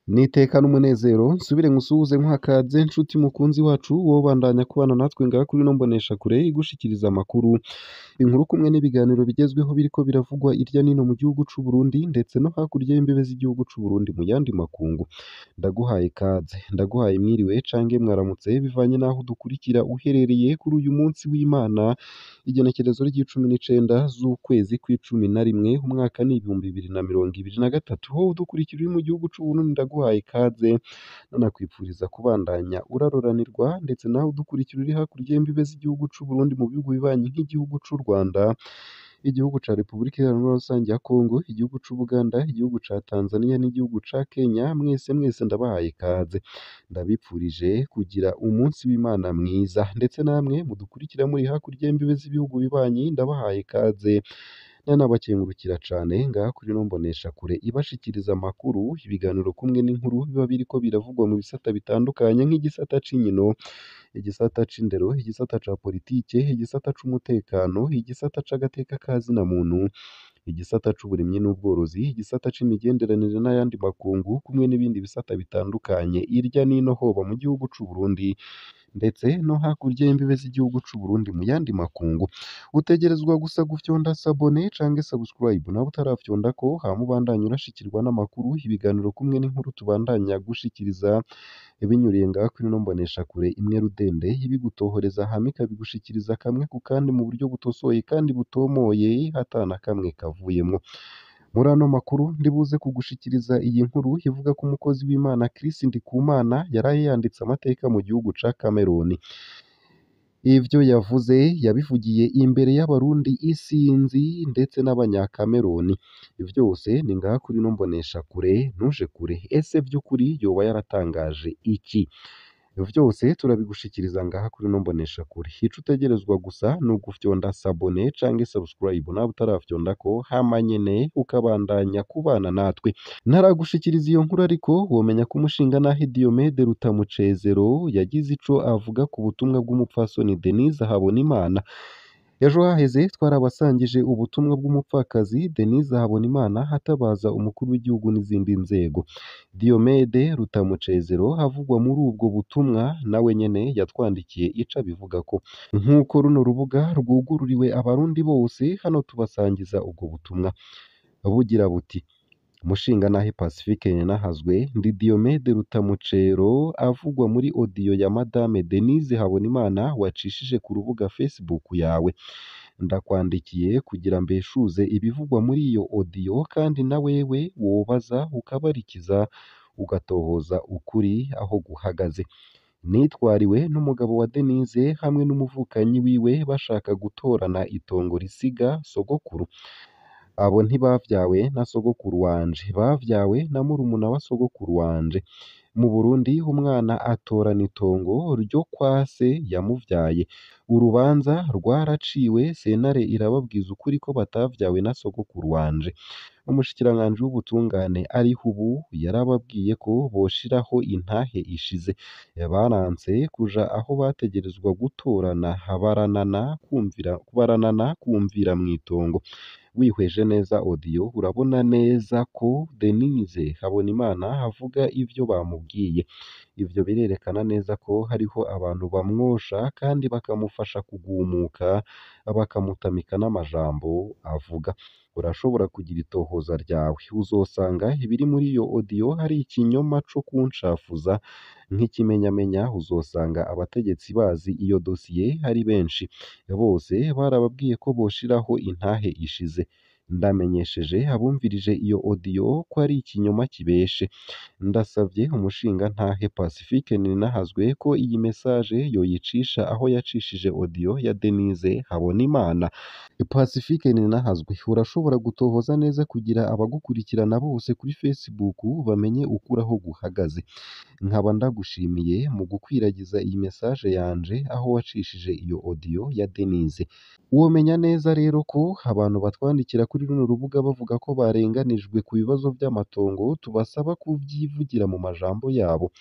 N'iteka n'umunezero nsubire nkusuhuze nkuha ikaze nshuti mukunzi wacu wowe ubandanya kubana natwe ngaha kuri ino mboneshakure igushikiriza amakuru, inkuru kumwe n'ibiganiro bigezweho biriko biravugwa irya nino mu gihugu c'u Burundi ndetse no hakurya y'imbibe z'igihugu c'u Burundi mu yandi makungu. Ndaguhaye ikaze, ndaguhaye mwiriwe canke mwaramutse bivanye n'aho udukurikira uherereye kuri uyu munsi w'Imana, igenekerezo ry'icumi n'icenda z'ukwezi kw'icumi na rimwe, umwaka ni 2023. Wowe udukurikira uri mu gihugu c'u Burundi ndaguhaye ikaze, nanakwipfuriza kubandanya uraroranirwa, ndetse nawe udukurikira uri hakurya y'imbibe z'igihugu c'u Burundi mu bihugu bibanyi nk'igihugu c'u Rwanda, igihugu ca Repubulika Iharanira Rusangi ya Kongo, igihugu c'Ubuganda, igihugu ca Tanzania n'igihugu ca Kenya, mwese mwese ndabahaye ikaze. Ndabipfurije kugira umunsi w'Imana mwiza, ndetse namwe mudukurikira muri hakurya y'imbibe z'ibihugu bibanyi ndabahaye ikaze, nanabakengurukira cane ngaha kuri ino mboneshakure ibashikiriza amakuru, ibiganiro kumwe n'inkuru biba biriko biravugwa mu bisata bitandukanye nk'igisata c'inkino, igisata c'indero, igisata ca politike, igisata c'umutekano, igisata c'agateka ka zina muntu, igisata c'uburimyi n'ubworozi, igisata c'imigenderanire n'ayandi makungu kumwe n'ibindi bisata bitandukanye irya nino hoba mu gihugu c'u Burundi ndetse no hakurya y'imbibe z'igihugu c'u Burundi mu yandi makungu. Utegerezwa gusa gufyonda s'abonner canke subscribe nawe utarafyondako, hama ubandanye urashikirwa n'amakuru, ibiganiro kumwe n'inkuru tubandanya gushikiriza binyuriye ngaha kuri ino mboneshakure imwe rudende ibigutohoreza hama ikabigushikiriza kamwe ku kandi mu buryo butosoye kandi butomoye ata na kamwe kavuyemwo. Muri ano makuru ndibuze kugushikiriza iyi nkuru ivuga ko umukozi w'Imana Chris Ndikumana yaraye yanditse amateka mu gihugu ca Cameroon. Ivyo yavuze yabivugiye imbere y'abarundi isinzi ndetse n'abanyakameroni. Vyose ni ngaha kuri ino mboneshakure ntuje kure. Ese vy'ukuri yoba yaratangaje iki? Vyose turabigushikiriza ngaha kuri ino mboneshakure. Ico utegerezwa gusa ni ugufyonda s'abonner canke subscribe nawe utarafyondako, hama nyene ukabandanya kubana natwe. Ntaragushikiriza iyo nkuru ariko womenya ko umushingantahe Diomede Rutamucezero yagize ico avuga ku butumwa bw'umupfasoni Denise Habonimana. Ejo haheze twarabasangije ubutumwa bw'umupfakazi Denise Habonimana atabaza umukuru w'igihugu n'izindi nzego. Diomede Rutamucezero avugwa muri ubwo butumwa nawe nyene yatwandikiye ico abivugako. Nk'uko runo rubuga rwugururiwe abarundi bose, hano tubasangiza ubwo butumwa bugira buti: Mushingantahe Pacifique Ninahazwe, ndi Diomede Rutamucero avugwa muri audio ya Madame Denise Habonimana wacishije ku rubuga Facebook yawe. Ndakwandikiye kugira mbeshuze ibivugwa muri iyo audio kandi na wewe wobaza ukabarikiza ugatohoza ukuri aho guhagaze. Nitwariwe n'umugabo wa Denise hamwe n'umuvukanyi wiwe bashaka gutorana itongo risiga sogokuru. Abo ntibavyawe na sogokuru wanje, bavyawe na murumuna wa sogokuru wanje. Mu Burundi umwana atorana itongo ryo kwa se yamuvyaye. Urubanza rwaraciwe, sentare irababwiza ukuri ko batavyawe na sogokuru wanje. Umushikiranganji w'ubutungane ariho ubu yarababwiye ko boshiraho intahe ishize. Baranse kuja aho bategerezwa gutorana baranana kumvira mw'itongo. Wihweje neza audio urabona neza ko Denise Habonimana avuga ivyo bamubwiye. Ivyo birerekana neza ko hariho abantu bamwosha kandi bakamufasha kugumuka, bakamutamika n'amajambo avuga. Urashobora kugira itohoza ryawe, uzosanga ibiri muri iyo audio ari ikinyoma co kuncafuza. Nk'ikimenyamenya uzosanga abategetsi bazi iyo dosiye ari benshi. Bose barababwiye ko boshiraho intahe ishize. Ndamenyesheje abumvirije iyo audio ko ari ikinyoma kibeshe. Ndasavye umushingantahe Pacifique Ninahazwe ko iyi message yoyicisha aho yacishije audio ya Denise Habonimana. Pacifique Ninahazwe, urashobora gutohoza neza kugira abagukurikirana bose kuri Facebook bamenye ukuri aho guhagaze. Nkaba ndagushimiye mu gukwiragiza iyi message yanje aho wacishije iyo audio ya Denise. Womenya neza rero ko abantu batwandikira kuri runo rubuga bavuga ko barenganijwe ku bibazo vy'amatongo tubasaba kuvyivugira mu majambo yabo.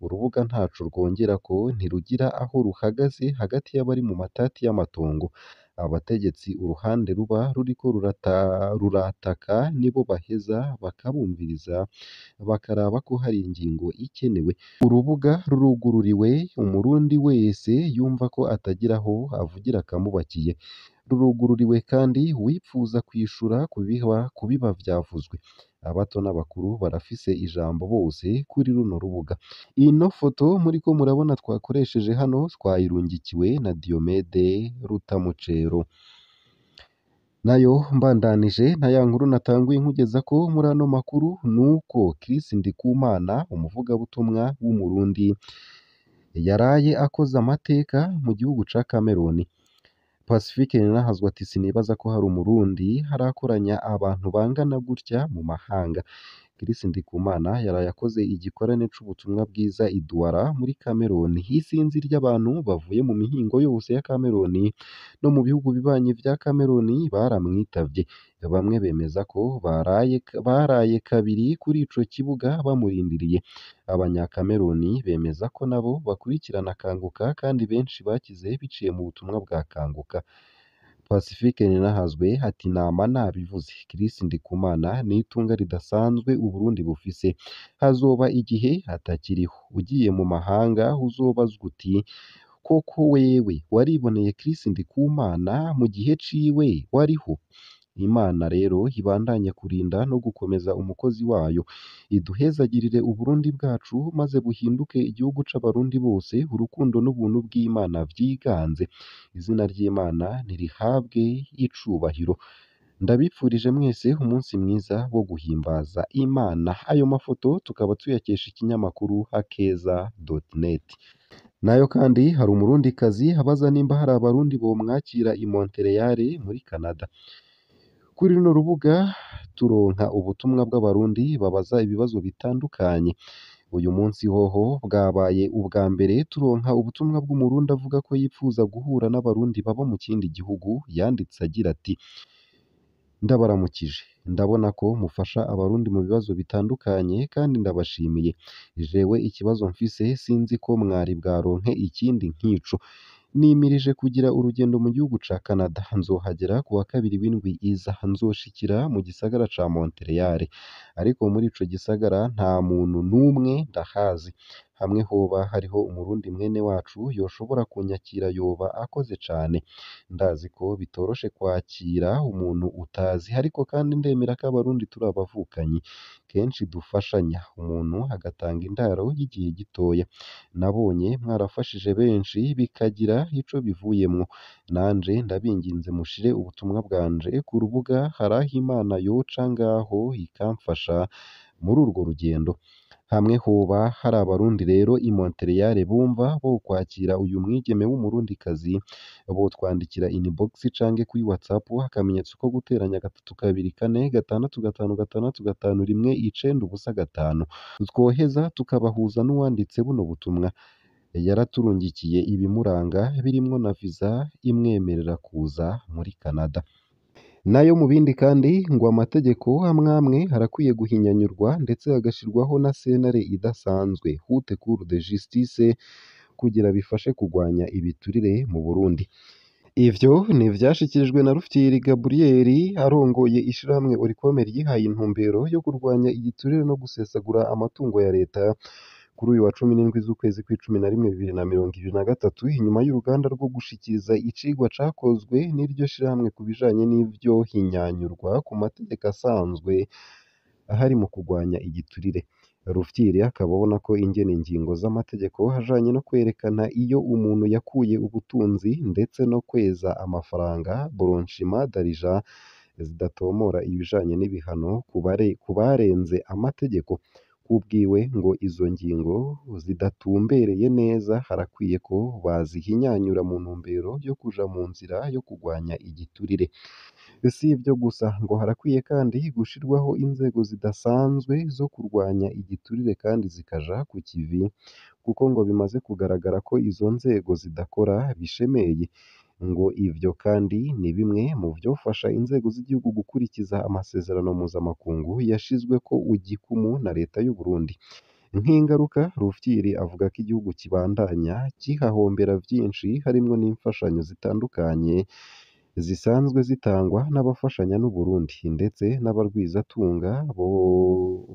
Urubuga ntaco rwongerako ntirugira aho ruhagaze hagati y'abari mu matati y'amatongo. Abategetsi uruhande ruba ruriko rurataka nibo baheza bakabumviriza, bakaraba ko hari ingingo ikenewe. Urubuga rurugururiwe umurundi wese yumva ko atagira aho avugira akamubakiye. Rurugururiwe kandi uwipfuza kwishura ku biba vyavuzwe. Abato n'abakuru barafise ijambo bose kuri runo rubuga. Ino foto muriko murabona twakoresheje hano twayirungikiwe na Diomede Rutamucero. Nayo mbandanije na ya nkuru natanguye nkugeza ko muri ano makuru, nuko Chris Ndikumana, umuvugabutumwa w'Umurundi, yaraye akoze amateka mu gihugu ca Cameroon. Pacifique Ninahazwa ati sinibaza ko hari Umurundi harakoranya abantu bangana gutya mu mahanga. Chris Ndikumana yaraye akoze igikorane c'ubutumwa bwiza i Douala muri Cameroon. Isinzi ry'abantu bavuye mu mihingo yose ya Cameroon no mu bihugu bibanyi vya Cameroon baramwitavye. Bamwe bemeza ko baraye kabiri kuri ico kibuga bamurindiriye. Abanya-Cameroon bemeza ko nabo bakurikirana Kanguka kandi benshi bakize biciye mu butumwa bwa Kanguka. Pacifique Ninahazwe ati nama nabivuze, Chris Ndikumana ni itunga ridasanzwe Uburundi bufise, hazoba igihe atakiriho. Ugiye mu mahanga uzobazwa uti koko wewe wariboneye Chris Ndikumana mu gihe ciwe wariho? Imana rero ibandanye kurinda no gukomeza umukozi wayo, iduhezagirire Uburundi bwacu maze buhinduke igihugu c'Abarundi bose, urukundo n'ubuntu bw'Imana vyiganze. Izina ry'Imana nirihabwe icubahiro. Ndabipfurije mwese umunsi mwiza wo guhimbaza Imana. Ayo mafoto tukaba tuyakesha ikinyamakuru akeza.net. Nayo kandi hari umurundikazi abaza nimba hari abarundi bomwakira i Montreal muri Canada. Kuri runo rubuga turonka ubutumwa bw'abarundi babaza ibibazo bitandukanye. Uyu munsi hoho bwabaye ubwa mbere turonka ubutumwa bw'umurundi avuga ko yipfuza guhura n'abarundi baba mu kindi gihugu. Yanditse agira ati: ndabaramukije, ndabona ko mufasha abarundi mu bibazo bitandukanye kandi ndabashimiye. Jewe ikibazo mfise sinzi ko mwari bwaronke ikindi nk'ico. Nimirije kugira urugendo mu gihugu ca Canada, nzohagera ku wa kabiri w'indwi iza, nzoshikira mu gisagara ca Montreal. Ariko muri ico gisagara nta muntu n'umwe ndahazi. Hamwe hoba hariho umurundi mwene wacu yoshobora kunyakira yoba akoze cane. Ndazi ko bitoroshe kwakira umuntu utazi, ariko kandi ndemera ko abarundi turi abavukanyi, kenshi dufashanya, umuntu agatanga indaro y'igihe gitoya. Nabonye mwarafashije benshi bikagira ico bivuyemwo. Nanje ndabinginze mushire ubutumwa bwanje ku rubuga, haraho Imana yoca ngaho ikamfasha muri urwo rugendo. Hamwe hoba hari abarundi rero i Montreal bumva bokwakira uyu mwigeme w'umurundikazi, botwandikira inbox canke kuri WhatsApp akamenyetso ko guteranya 3 2 4 6 5 6 5 1 9 0 5. Twoheza tukabahuza n'uwanditse buno butumwa. Yaraturungikiye ibimuranga birimwo na visa imwemerera kuza muri Canada. Nayo mu bindi kandi ngo amategeko amwamwe arakwiye guhinyanyurwa ndetse hagashirwaho na sentare idasanzwe haute cour de justice kugira bifashe kugwanya ibiturire mu Burundi. Ivyo ni ivyashikirijwe na Rufyiri Gabriel arongoye ishirahamwe Oricome ryihaye intumbero yo kurwanya igiturire no gusesagura amatungo ya leta kuri uyu wa 17 z'ukwezi kw'icumi na rimwe 2023, inyuma y'uruganda rwo gushikiriza icigwa cakozwe n'iryo shirahamwe ku bijanye n'ivyo hinyanyurwa ku mategeko asanzwe ahari mu kugwanya igiturire. Rufyiri akaba abona ko ingene ingingo z'amategeko ajanye no kwerekana iyo umuntu yakuye ubutunzi ndetse no kweza amafaranga blanchiment d'argent zidatomora ibijanye n'ibihano ku barenze amategeko. Kubwiwe ngo izo ngingo zidatumbereye neza, harakwiye ko bazihinyanyura mu ntumbero yo kuja mu nzira yo kugwanya igiturire. Si ivyo gusa, ngo harakwiye kandi gushirwaho inzego zidasanzwe zo kurwanya igiturire kandi zikaja ku kivi, kuko ngo bimaze kugaragara ko izo nzego zidakora bishemeye. Ngo ivyo kandi ni bimwe mu vyofasha inzego z'igihugu gukurikiza amasezerano mpuzamakungu yashizweko igikumu na leta y'u Burundi. Nk'ingaruka, Rufyiri avuga ko igihugu kibandanya kihahombera vyinshi harimwo n'imfashanyo zitandukanye zisanzwe zitangwa n'abafashanya n'u Burundi, ndetse n'abarwizatunga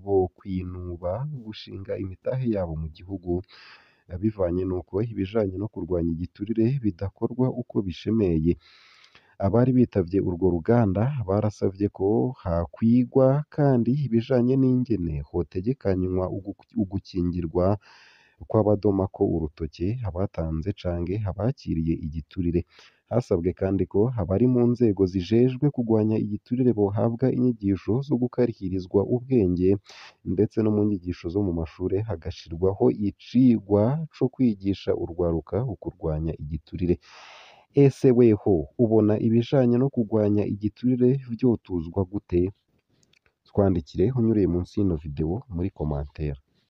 bokwinuba gushinga imitahe yabo mu gihugu, bivanye n'uko ibijanye no kurwanya igiturire bidakorwa uko bishemeye. Abari bitavye urwo ruganda barasavye ko hakwigwa kandi ibijanye n'ingene hotegekanywa ugukingirwa kw'abadomako urutoke abatanze canke abakiriye igiturire. Hasabwe kandi ko abari mu nzego zijejwe kugwanya igiturire bohabwa inyigisho zo gukarihirizwa ubwenge, ndetse no mu nyigisho zo mu mashure hagashirwaho icigwa co kwigisha urwaruka ukurwanya igiturire. Ese weho ubona ibijanye no kugwanya igiturire vyotuzwa gute? Twandikire unyuriye munsi y'ino video muri commentaire.